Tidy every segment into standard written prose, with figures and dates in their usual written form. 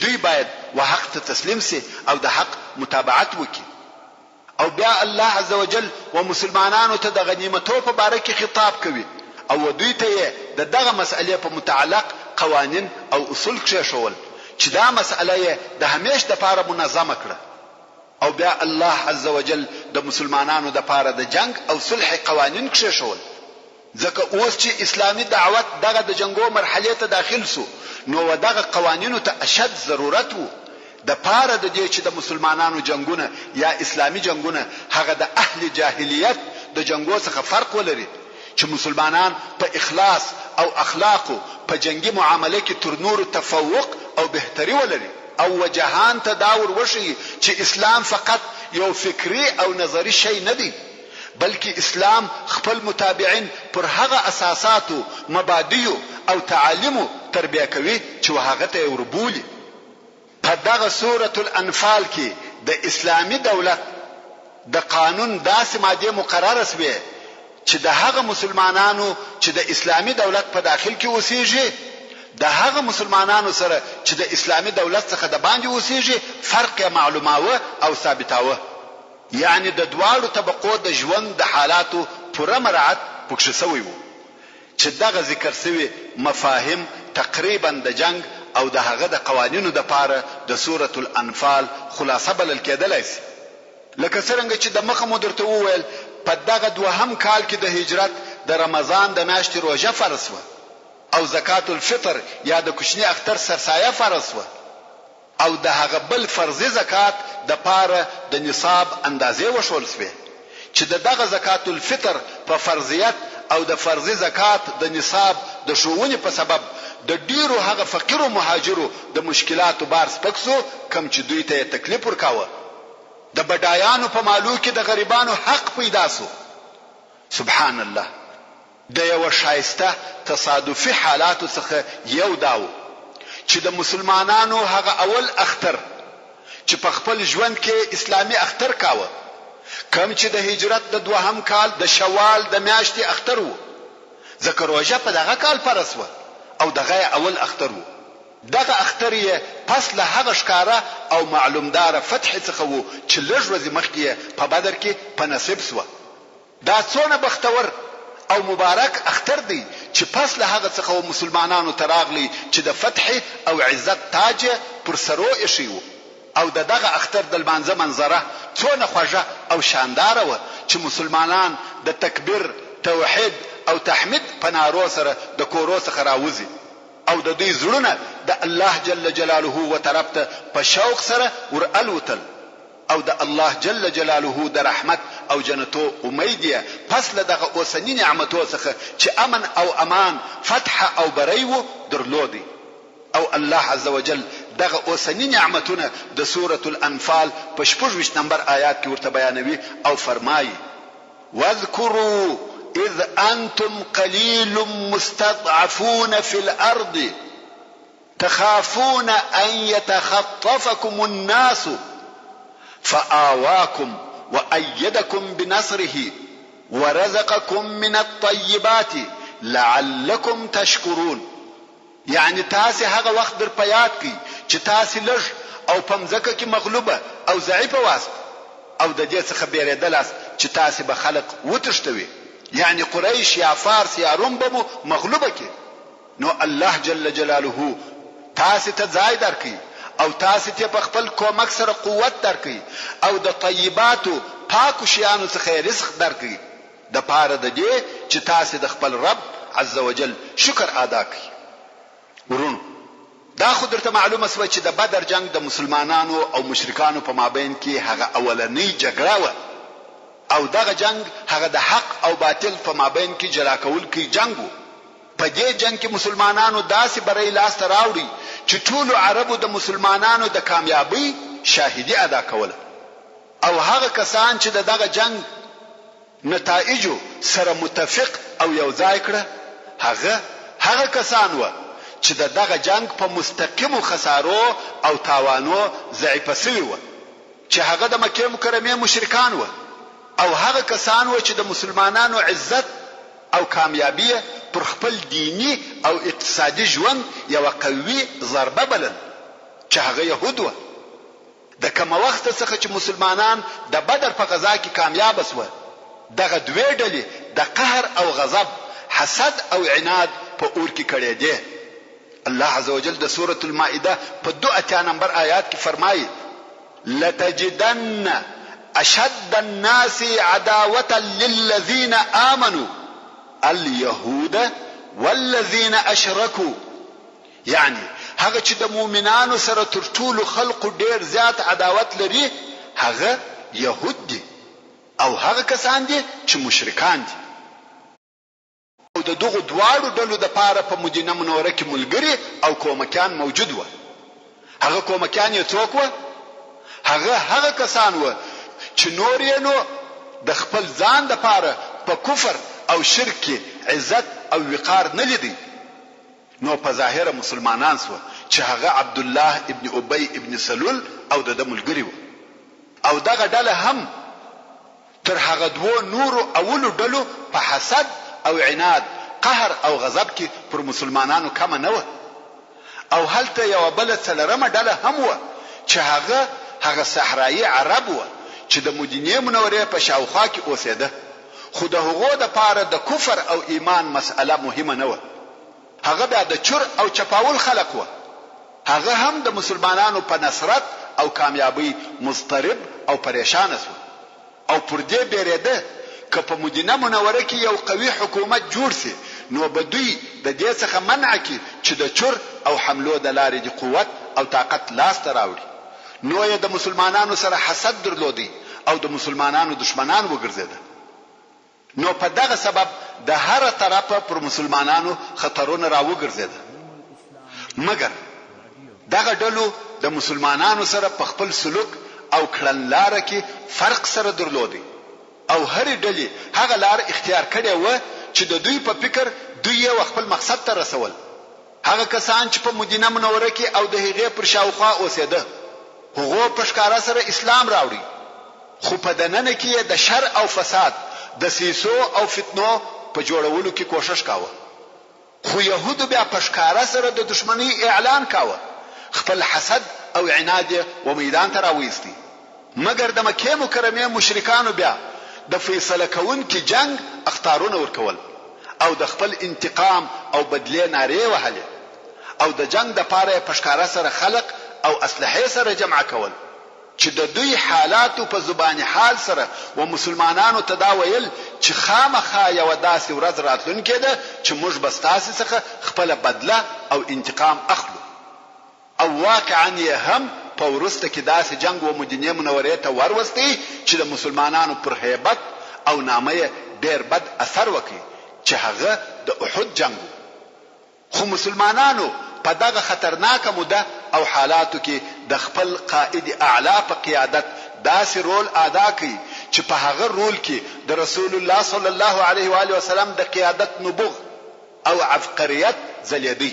دوی باید و حق ته تسلیم شي او د حق متابعت وکړي. او بیا الله عزوجل و مسلمانانو ته د غنیمتو په باره کې خطاب کوي او و دوی ته یې د دغه مسئلې په متعلق قوانین او اصول کښېښول چې دا مسئله یې د همیش دپاره منظمه کړه. او بیا الله عزوجل د مسلمانانو دپاره د جنګ او صلح قوانین کښېښول. ځکه اوس چې اسلامي دعوت دغه د جنګو مرحلې ته داخل شو نو و دغه قوانینو ته اشد ضرورت وو د پاره د دې چې د مسلمانانو جنګونه یا اسلامي جنګونه هغه د اهل جاهلیت د جنګو څخه فرق ولري چې مسلمانان په اخلاص او اخلاقو په جنګي معامله کې تر نورو تفوق او بهتري ولري او و جهان ته دا ور وښيي چې اسلام فقط یو فکري او نظري شی نه دی. بلکې اسلام خپل متابعین پر هغه اساساتو، مبادیو او تعالیمو تربیه کوي چې و هغه ته یې وربولي. په دغه سورة الانفال کې د اسلامي دولت د قانون داسې مادې مقرره شوې چې د هغه مسلمانانو چې د اسلامي دولت په داخل کې اوسېږي د هغه مسلمانانو سره چې د اسلامي دولت څخه د باندې اوسېږي فرق یې معلوماوه او ثابتاوه. یعنې د دواړو طبقو د ژوند د حالاتو پوره مراعت پکښې شوی وو چې دغه ذکر شوي مفاهیم تقریباً د جنګ او د هغه د قوانینو دپاره د سورة الانفال خلاصه بلل کېدلای شي. لکه څرنګه چې دمخه مو درته وویل په دغه دوهم کال کې د هجرت د رمضان د میاشتې روژه فرض شوه او زکات الفطر یا د کوچني اختر سرسایه فرض شوه. او د هغه بل فرضي زکات د پاره د نصاب اندازې وښول شوې چې د دغه زکات الفطر په فرضیت او د فرضي زکات د نصاب د ښوونې په سبب د ډیرو هغه فقیرو مهاجرو د مشکلاتو بار سپک شو کوم چې دوی ته یې تکلیف ورکاوه. د بډایانو په مالو کې د غریبانو حق پیدا شو. سبحان الله! د یوه ښایسته تصادفي حالاتو څخه یو دا و چې د مسلمانانو هغه اول اختر چې په خپل ژوند کې یې اسلامي اختر کاوه کوم چې د هجرت د دوهم کال د شوال د میاشتې اختر و ځکه روژه په دغه کال فرض شوه او دغه یې اول اختر و دغه اختر یې پس له هغه ښکاره او معلومداره فتحې څخه و چې لږ ورځې مخکې یې په بدر کې په نصیب شوه. دا څونه بختور او مبارک اختر دی چې پس له هغه څخه و مسلمانانو ته راغلی چې د فتحې او عزت تاج یې پر سرو ایښی و او د دغه اختر د لمانځه منظره څونه خوږه او شانداره وه چې مسلمانان د تکبیر، توحید او تحمید په نارو سره د کورو څخه راوځي او د دوی زړونه د الله جل جلاله و طرف ته په شوق سره ور الوتل. او د الله جل جلاله د رحمت او جنتو امید یې پس له دغه اوسني نعمتو څخه چې امن او امان، فتح او بری وو، درلودی. او الله عزوجل دغه اوسني نعمتونه د سورة الانفال په 26 نمبر آیات کې ورته بیانوي او فرمايي، واذکروا اذ انتم قلیل مستضعفون فی الارض، تخافون ان يتخطفكم الناس فآواكم وأيدكم بنصره ورزقكم من الطيبات لعلكم تشکرون یعنې تاسې هغه وخت در په یاد کړئ چې تاسې لږ او په مځکه کې مغلوبه او ضعیفه واست او د دې څخه بېرېدلاست چې تاسې به خلق وتښتوي یعنې قریش یا فارس یا روم به مو مغلوبه کړي. نو الله جل جلاله تاسې ته ځای درکړ او تاسې ته په خپل کومک سره قوت درکړ او د طیباتو، پاکو شیانو، څخه یې رزق درکړ د پاره د دې چې تاسې د خپل رب عزوجل شکر ادا کړئ. وروڼو! دا خو درته معلومه شوه چې د بدر جنګ د مسلمانانو او مشرکانو په مابین کې هغه اولنۍ جګړه وه او دغه جنګ هغه د حق او باطل په مابین کې جلا کوونکی جنګ وو. په دې جنګ کې مسلمانانو داسې بری لاس ته راوړی چې ټولو عربو د مسلمانانو د کامیابۍ شاهدي ادا کوله او هغه کسان چې د دغه جنګ نتایجو سره متفق او یو ځای کړه هغه هغه کسان وه چې د دغه جنګ په مستقیمو خسارو او تاوانو ضعیفه شوي وه چې هغه د مکې مکرمې مشرکان وه او هغه کسان وه چې د مسلمانانو عزت او کامیابي یې پر خپل دیني او اقتصادي ژوند یوه قوي ضربه بلل. چې هغه یهود وه. د کومه وخته څخه چې مسلمانان د بدر په غزا کې کامیابه شوه، دغه دوې ډلې د قهر او غضب، حسد او عناد په اور کې کړېدې. الله عزوجل د سورة المائده په 82 نمبر آیات کې فرمایي، لتجدن اشد الناس عداوة للذین آمنوا اليهود والذین اشرکوا یعنی هغه چې د مؤمنانو سره تر ټولو خلقو ډیر زیات عداوت لري هغه یهود دي او هغه کسان دي چې مشرکان دي. او د دغو دواړو ډلو دپاره په مدینه منوره کې ملګري او کومکیان موجود وه. هغه کومکیان یې څوک وه؟ هغه هغه کسان وه چې نور یې نو د خپل ځان دپاره په کفر او شرک کې عزت او وقار نه لیدی، نو په ظاهره مسلمانان شوه چې هغه عبدالله ابن ابی ابن سلول او د ده ملګري وه او دغه ډله هم تر هغه دوو نورو اولو ډلو په حسد او عناد، قهر او غضب کې پر مسلمانانو کمه نه وه او هلته یوه بله څلورمه ډله هم وه چې هغه هغه صحرايي عرب وه چې د مدینې منورې په شاوخوا کې اوسېده خو د هغو دپاره د کفر او ایمان مسئله مهمه نه وه هغه بیا د چور او چپاول خلق وه هغه هم د مسلمانانو په نصرت او کامیابۍ مضطرب او پریشانه شوه او پر دې بېرېده که په مدینه منوره کې یو قوي حکومت جوړ شي نو به دوی د دې څخه منع کړي چې د چور او حملو د لارې دې قوت او طاقت لاس ته راوړي نو یې د مسلمانانو سره حسد درلودی او د مسلمانانو دښمنان وګرځېده. نو په دغه سبب د هره طرفه پر مسلمانانو خطرونه را وګرځېده. مګر دغه ډلو د مسلمانانو سره په خپل سلوک او کړنلاره کې فرق سره درلودی او هرې ډلې هغه لار اختیار کړې وه چې د دوی په فکر دوی یې و خپل مقصد ته رسول. هغه کسان چې په مدینه منوره کې او د هغې پر شاوخوا اوسېده، هغو په ښکاره سره اسلام راوړی، خو په دننه کې یې د شر او فساد، دسیسو او فتنو په جوړولو کې کوښښ کاوه. خو یهودو بیا په ښکاره سره د دښمنۍ اعلان کاوه، خپل حسد او عناد یې و میدان ته راوایستی. مګر د مکې مکرمې مشرکانو بیا د فیصله کوونکي جنګ اخطارونه ورکول او د خپل انتقام او بدلې نارې یې وهلې او د جنګ دپاره یې په ښکاره سره خلق او اسلحې سره جمع کول چې د دوی حالاتو په زبان حال سره و مسلمانانو ته دا ویل چې خامخا یوه داسې ورځ راتلونکې ده چې موږ به ستاسې څخه خپله بدله او انتقام اخلو. او واقعا یې هم په وروسته کې داسې جنګ و مدینې منورې ته وروستی چې د مسلمانانو پر هیبت او نامه یې ډېر بد اثر وکړ چې هغه د احد جنګ و. خو مسلمانانو په دغه خطرناکه موده او حالاتو کې د خپل قائد اعلی په قیادت داسې رول آدا کړ چې په هغه رول کې د رسول الله صلی الله علیه وآله وسلم د قیادت نبوغ او عبقریت ځلېدی.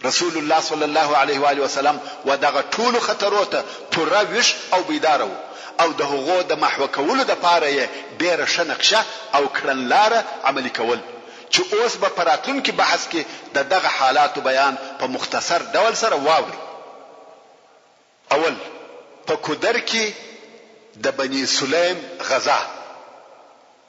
رسول الله صلی الله علیه و آله وسلم و دغه ټولو خطرو ته پوره ویښ او بیداره وو او د هغو د محوه کولو لپاره یې ډیره ښه نقشه او کړنلاره عملي کول چې اوس به په راتلونکي بحث کې د دغه حالاتو بیان په مختصر ډول سره واورئ. اول، په کودر کې د بني سلیم غزا.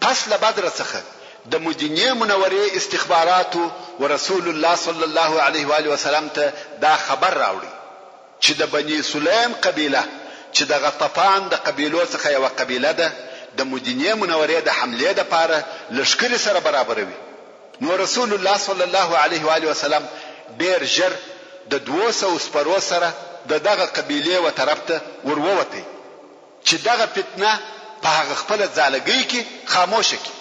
پس له بدره څخه د مدینې منورې استخباراتو و رسول الله صلی الله علیه و آله وسلم ته دا خبر راوړی چې د بني سلیم قبیله چې د غطفان د قبیلو څخه یوه قبیله ده د مدینې منورې د حملې لپاره لښکرې سره برابروي نو رسول الله صلی الله علیه و آله وسلم ډیر ژر د 200 سپرو سره د دغه قبیلې و طرف ته ور ووتی. چې دغه فتنه په هغه خپله ځالګۍ کې خاموشه کړي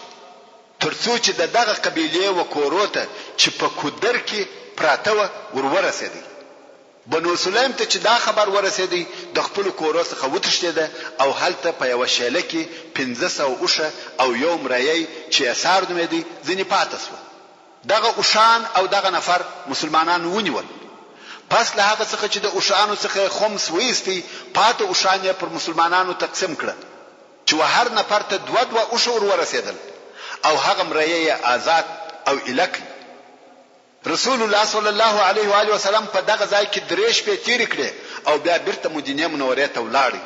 تر څو چې د دغه قبیلې و کورو ته چې په کودر کې پراته وه ور ورسېدی. بنو سلیم ته چې دا خبر ورسېدی د خپلو کورو څخه وتښتېده او هلته په یوه شېله کې 500 اوښه او یو مریی چې یسار نومېدی ځنې پاته شوه. دغه اوښان او دغه نفر مسلمانانو ونیول. پس له هغه څخه چې د اوښانو څخه یې خمس وایستی، پاته اوښان یې پر مسلمانانو تقسیم کړه، چې و هر نفر ته دوه دوه اوښه ور ورسېدل او هغه مریی یې آزاد او ایله کړ. رسول الله صلی الله علیه و آله وسلم په دغه ځای کې درې شپې تېرې کړې او بیا بیرته مدینې منورې ته ولاړی.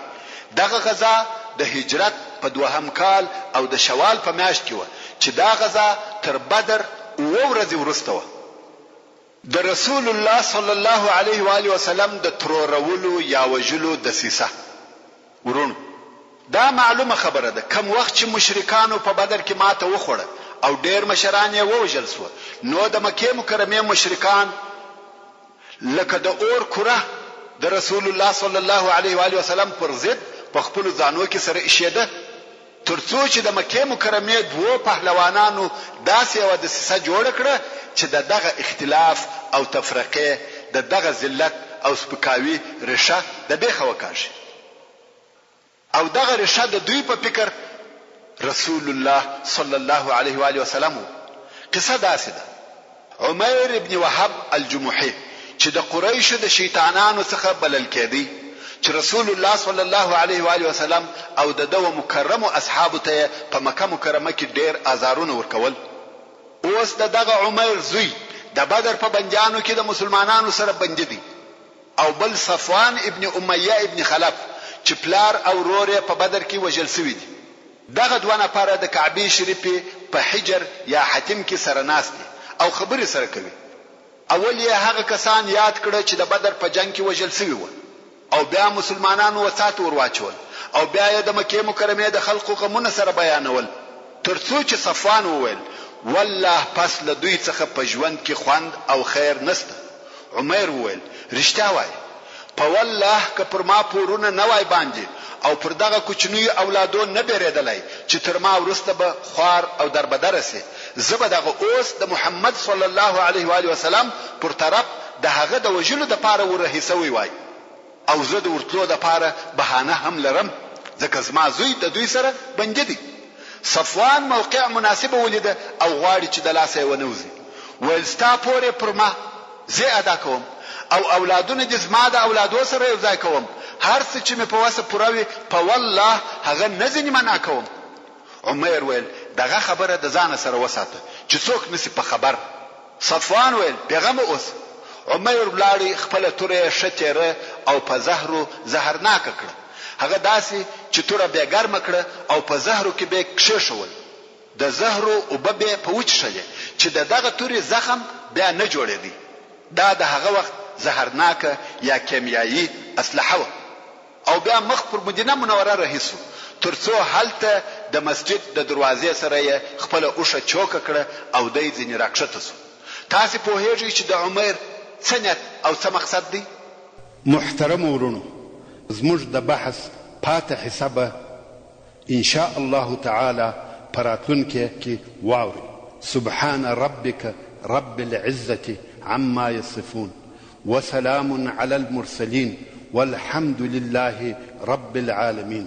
دغه غزا د هجرت په دوهم کال او د شوال په میاشت کې وه چې دا غزا تر بدر اووه ورځې وروسته وه. د رسول الله صلی الله علیه و آله وسلم د ترورولو یا وژلو دسیسه. وروڼو! دا معلومه خبره ده کوم وخت چې مشرکانو په بدر کې ماته وخوړه او ډېر مشران یې ووژل شوه نو د مکې مکرمې مشرکان لکه د اور کره د رسول الله صلی الله علیه و آله وسلم پر ضد په خپلو ځانو کې سره ایشېده تر څو چې د مکې مکرمې دوو پهلوانانو داسې یوه دسیسه جوړه کړه چې د دغه اختلاف او تفرقې د دغه ذلت او سپکاوي ریښه د بېخه وکاږي. او دغه ریښه د دوی په فکر رسول الله صلی الله علیه و آله وسلم وو. قصه داسې ده، عمیر ابن وهب الجمحي چې د قریشو د شیطانانو څخه بلل کیدی چې رسول الله صلی الله علیه و آله وسلم او د ده و مکرمو اصحابو ته یې په مکه مکرمه کې ډیر آزارونه ورکول، اوس د دغه عمیر زوی د بدر په بندیانو کې د مسلمانانو سره بندي دی. او بل صفوان ابن امیه ابن خلف چې پلار او ورور یې په بدر کې وژل شوي دي. دغه دوه نفره د کعبې شریفې په حجر یا حطیم کې سره ناست دي او خبرې سره کوي. اول یې هغه کسان یاد کړه چې د بدر په جنګ کې وژل شوي وه او بیا مسلمانانو وڅا ته ور واچول او بیا یې د مکې مکرمې د خلقو غمونه سره بیانول تر څو چې صفوان وویل، والله پس له دوی څخه په ژوند کې خوند او خیر نشته. عمیر وویل، رښتیا وایې، په والله که پر ما پورونه نه وای باندې او پر دغه کوچنیو اولادو نه بېرېدلای چې تر ما وروسته به خوار او دربدره شي، زه به دغه اوس د محمد صلی الله علیه و آله وسلم پر طرف د هغه د وژلو دپاره ور رهي شوی وای. او زه د ورتلو لپاره بهانه هم لرم ځکه زما زوی د دوی سره بندي دی. صفوان موقع مناسبه ولیده او غواړي چې د لاسه یې ونه وځي. ویل ستا پور یې پر ما زه یې ادا کوم او اولادونه دې زما د اولادو سره یو ځای کوم، هر څه چې مې په وسه پوره وي په والله هغه نه ځینې منع کوم. عمیر ویل دغه خبره د ځانه سره وساته چې څوک نه شي په خبر. صفوان ویل، بېغمه اوسه. عمیر ولاړی، خپله توره یې ښه تېره او په زهرو زهرناکه کړه. هغه داسې چې توره بې ګرمه کړه او په زهرو کې بې کښېښول. د زهرو اوبه بې په وچښلې چې د دغه تورې زخم بیا نه جوړېدی. دا د هغه وخت زهرناکه یا کیمیايي اسلحه وه. او بیا مخ پر مدینه منوره رهي شو تر څو هلته د مسجد د دروازې سره یې خپله اوښه چوکه کړه او دی ځینې راکښته شو. تاسې پوهیږئ چې د عمیر څه نیت او څه مقصد دی؟ محترمو وروڼو زموږ د بحث پاته حصه به ان شاء الله تعالی په راتلونکې کې واورئ. سبحان ربک رب العزة عما يصفون وسلام علی المرسلین والحمد لله رب العالمین.